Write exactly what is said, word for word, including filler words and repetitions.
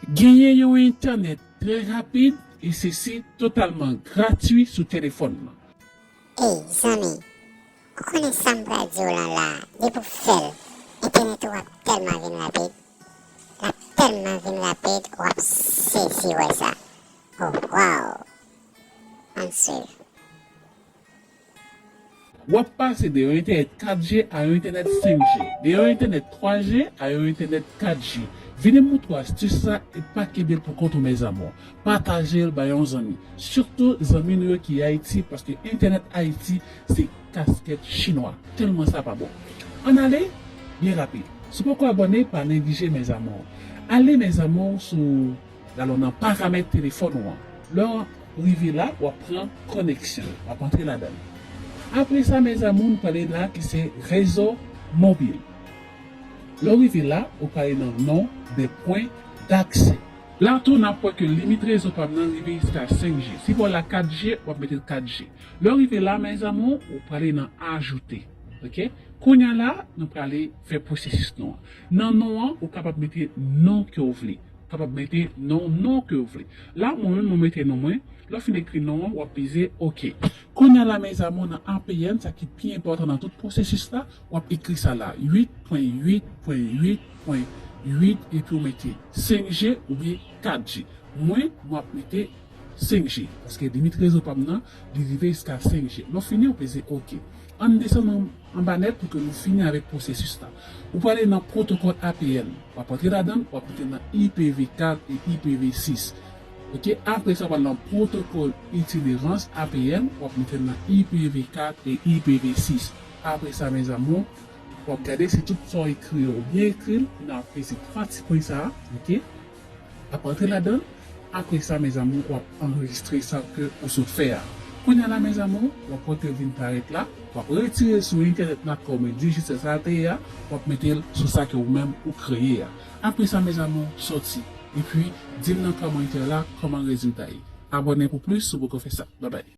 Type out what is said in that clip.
Genyen yon entènèt trè rapid e sesi totalman gratwi sou telefòn nan. Ey, zanmi, ou konnen sa m pral di w lan la, depi w fè l, entènèt ou ap tèlman vin rapid, l ap tèlman vin rapid, w ap sezi wè sa. Oh, wow! Ann swiv. W ap pase de yon entènèt kat G a yon entènèt senk G, de yon entènèt twa G a yon entènèt kat G. Vini m montre w astis sa e pa kenbe l pou kont ou, mes amours. Pataje l bay yon zanmi. Sitou zanmi nou yo ki Ayiti, paske entènèt Ayiti se kaskèt chinwa. Tèlman sa pa bon. Ann ale, byen rapid. Si w poko abòne, pa neglije, mes amours. Ale, mes amours, sou, alò, nan paramèt telefòn ou an. Lè w rive la, w ap pran koneksyon. W ap antre ladan l. Apre sa, mes amours, nou prale la ki se rezo mobil. Lè w rive la, ou prale nan nom des points d'accès. La tou, n ap wè ke limit rezo pa m nan rive jiska senk G. Si pa w la kat G, w ap mete l kat G. Lè w rive la, mes amours, ou prale nan ajoute. Oke? Kounye a la, nou prale fè pwosesis nou an. Nan non an, ou kapab mete non ke w vle. Ou kapab mete non, non ke w vle. La, mwen menm, mwen mete non mwen. Lè w fin ekri non an, w ap peze oke. Kounye a la, mes amours, nan A P N, sa ki pi enpòtan nan tout pwosesis la, w ap ekri sa la, uit pwen uit pwen uit pwen uit, epi w mete senk G oubyen kat G. Mwen, mwen ap mete senk G, paske limit rezo pa m nan, li rive jiska senk G. Lè w fini, w peze oke. Ann desann an, anba nèt pou ke nou fini avèk pwosesis la. Ou prale nan pwotokòl A P N. W ap antre ladan l, w ap mete nan I P V kat e I P V sis. Oke, apre sa, w pral nan pwotokòl itinerans A P N, w ap mete nan I P V kat e I P V sis. Apre sa, mes amours, w ap gade si tout sa w ekri yo byen ekri l, kounye a w ap peze twa ti pwen sa a, oke? W ap antre ladan l. Apre sa, mes amours, w ap anrejistre sa ke ou sot fè a. Kounye a la, mes amours, w ap wè ke l vin parèt la. W ap retire l sou entènèt la kòm dijitèl sa te ye a. W ap mete l sou sa ke ou menm ou kreye a. Apre sa, mes amours, sòti. Epi, di m nan kòmantè la kòman rezilta ye. Abòne pou plis si w poko fè sa. Babay.